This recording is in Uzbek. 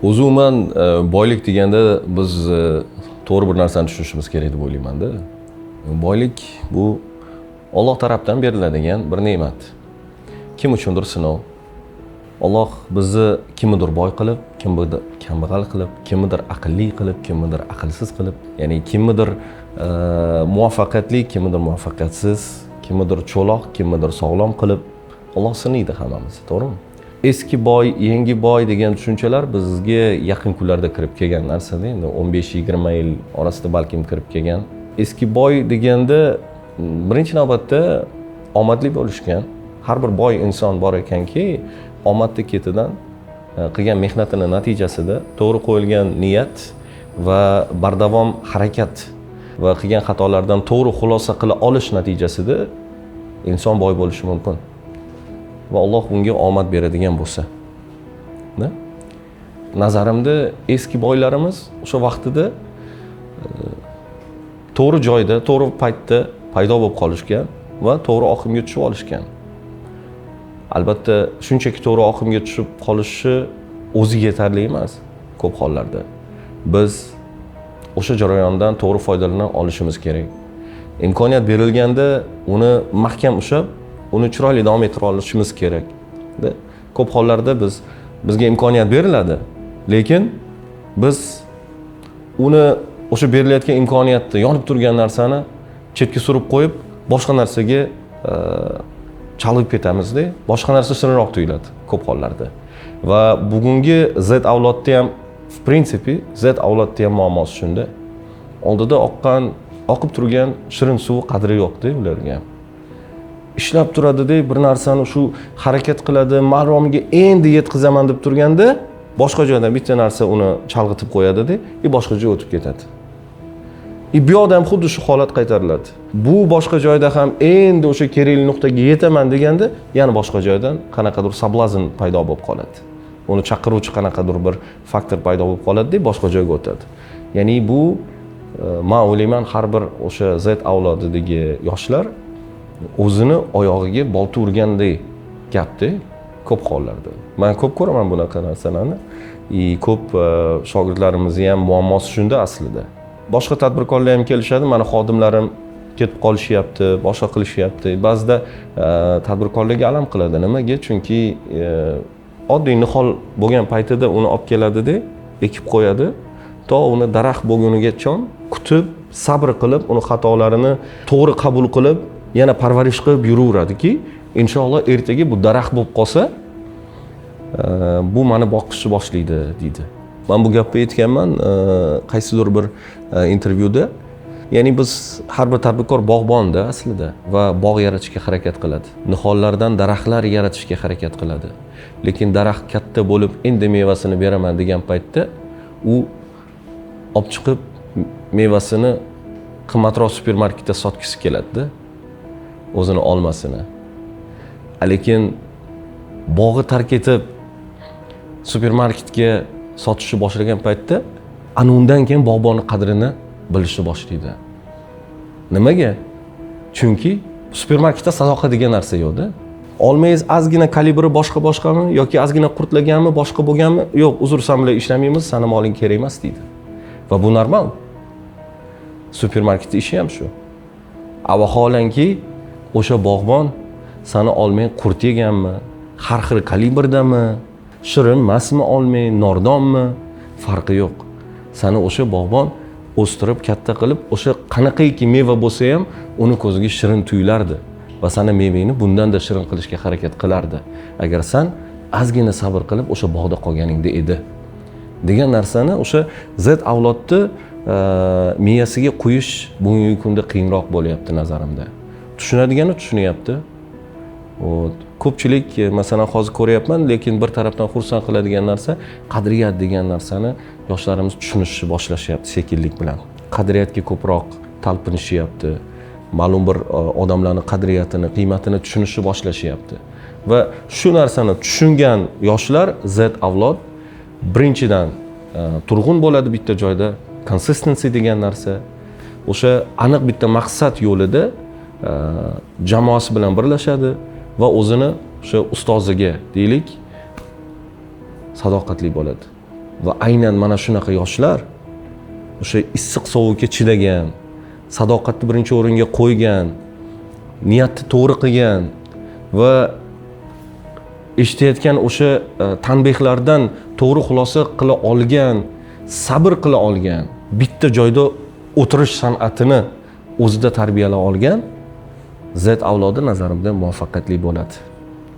O'zi umuman boylik deganda biz to'g'ri bir narsani tushunishimiz kerak deb o'ylaymanda. Boylik bu Olloh tarafdan beriladigan bir ne'mat. Kim uchundir sinov. Olloh bizni kimnidir boy qilib, kimnidir kambag'al qilib, kimnidir aqlli qilib, kimnidir aqlsiz qilib, ya'ni kimnidir muvaffaqiyatli, kimnidir muvaffaqiyatsiz, kimnidir cho'loq, kimnidir sog'lom qilib Olloh sinaydi hammamizni, to'g'rimi? Eski boy, yangi boy degan tushunchalar bizga yaqin kunlarda kirib kelgan narsada, endi 15-20 yil orasida balkim kirib kelgan. Eski boy deganda birinchi navbatda omadli bo'lishgan. Har bir boy inson bor ekanki, omadni ketidan qilgan mehnatini natijasida to'g'ri qo'yilgan niyat va bardavom harakat va qilgan xatolardan to'g'ri xulosa qila olish natijasida inson boy bo'lishi mumkin. Va Alloh unga omad beradigan bo'lsa. Da? Nazarimda eski boylarimiz o'sha vaqtida to'g'ri joyda, to'g'ri paytda paydo bo'lib qolishgan va to'g'ri oqimga tushib olishgan. Albatta, shunchaki to'g'ri oqimga tushib qolishi o'zi yetarli emas ko'p hollarda. Biz o'sha jarayondan to'g'ri foydalana olishimiz kerak. Imkoniyat berilganda uni mahkam ushlab, uni chiroyli davom ettira olishimiz kerak. Da? Ko'p hollarda bizga imkoniyat beriladi, lekin biz uni, o'sha berilayotgan imkoniyatni, yonib turgan narsani chetga surib qo'yib, boshqa narsaga chalg'ib ketamizda, boshqa narsa shirinroq tuyuladi ko'p hollarda. Va bugungi Z avlodni ham, в принципе, Z avlodni ham muammosi shunda. Oldida oqib turgan shirin suv qadri yo'qda ularga. Ishlab turadida bir narsani, shu harakat qiladi, maromiga endi yetkazaman deb turganda boshqa joydan bitta narsa uni chalg'itib qo'yadida и boshqa joyga o'tib ketadi. И bu yoqda ham xuddi shu holat qaytariladi. Bu boshqa joyda ham endi o'sha kerakli nuqtaga yetaman deganda yana boshqa joydan qanaqadir соблазн paydo bo'lib qoladi. Uni chaqiruvchi qanaqadir bir faktor paydo bo'lib qoladida, boshqa joyga o'tadi. Ya'ni bu man o'ylayman, har bir o'sha Z avlodidagi yoshlar o'zini oyog'iga bolta urganday gapda ko'p hollarda. Man ko'p ko'raman bunaqa narsalarni и ko'p shogirdlarimizni ham muammosi shunda aslida. Boshqa tadbirkorlar ham kelishadi, mani xodimlarim ketib qolishyapti, boshqa qilishyapti. Ba'zida tadbirkorlarga alam qiladi. Nimaga? Chunki oddiy nihol bo'lgan paytida uni olib keladida, ekib qo'yadi. To uni daraxt bo'lgunigacha kutib, sabr qilib, uni xatolarini to'g'ri qabul qilib, yana parvarish qilib yuraveradiki, inshaalloh ertaga bu daraxt bo'lib qolsa, bu mani boqishni boshlaydi deydi. Man bu gapni aytganman qaysidir bir intervyuda. Ya'ni biz, har bir tadbirkor bog'bonda aslida va bog' yaratishga harakat qiladi. Nihollardan daraxtlar yaratishga harakat qiladi. Lekin daraxt katta bo'lib, endi mevasini beraman degan paytda u olib chiqib mevasini qimmatroq supermarketda sotgisi keladida, o'zini olmasini. Lekin bog'i tark etib supermarketga sotishni boshlagan paytda ana undan keyin bog'bonni qadrini bilishni boshlaydi. Nimaga? Chunki supermarketda sadoqat degan narsa yo'qda. Olmangiz ozgina kalibri boshqa boshqami yoki ozgina qurtlaganmi, boshqa bo'lganmi? Yo'q, uzr, san bilan ishlamaymiz, sani moling kerak emas deydi. Va bu normal. Supermarketda ishi ham shu. A vaholanki o'sha bog'bon sani olmang qurt yeganmi, har xil kalibrdami, shirin emasmi olmang, nordonmi, farqi yo'q. Sani o'sha bog'bon o'stirib, katta qilib, o'sha qanaqaki meva bo'lsa ham uni ko'ziga shirin tuyulardi va sani mevangni bundan-da shirin qilishga harakat qilardi. Agar san ozgina sabr qilib o'sha bog'da qolganingda edi degan narsani o'sha Z avlodni miyasiga quyish bugungi kunda qiyinroq bo'lyapti nazarimda. Tushunadigani tushunyapti. Вот. Ko'pchilik masalan, hozir ko'ryapman, lekin bir tarafdan xursand qiladigan narsa, qadriyat degan narsani yoshlarimiz tushunishni boshlashyapti sekinlik bilan. Qadriyatga ko'proq talpinishyapti. Ma'lum bir odamlarni qadriyatini, qiymatini tushunishni boshlashyapti. Va shu narsani tushungan yoshlar, Z avlod birinchidan turg'un bo'ladi bitta joyda, consistency degan narsa, o'sha aniq bitta maqsad yo'lida jamoasi bilan birlashadi va o'zini o'sha ustoziga, deylik, sadoqatli bo'ladi. Va aynan mana shunaqa yoshlar, o'sha issiq sovuqqa chidagan, sadoqatni birinchi o'ringa qo'ygan, niyatni to'g'ri qilgan va eshitayotgan o'sha tanbehlardan to'g'ri xulosa qila olgan, sabr qila olgan, bitta joyda o'tirish san'atini o'zida tarbiyalay olgan Z avlodi, nazarimda, muvaffaqiyatli bo'ladi.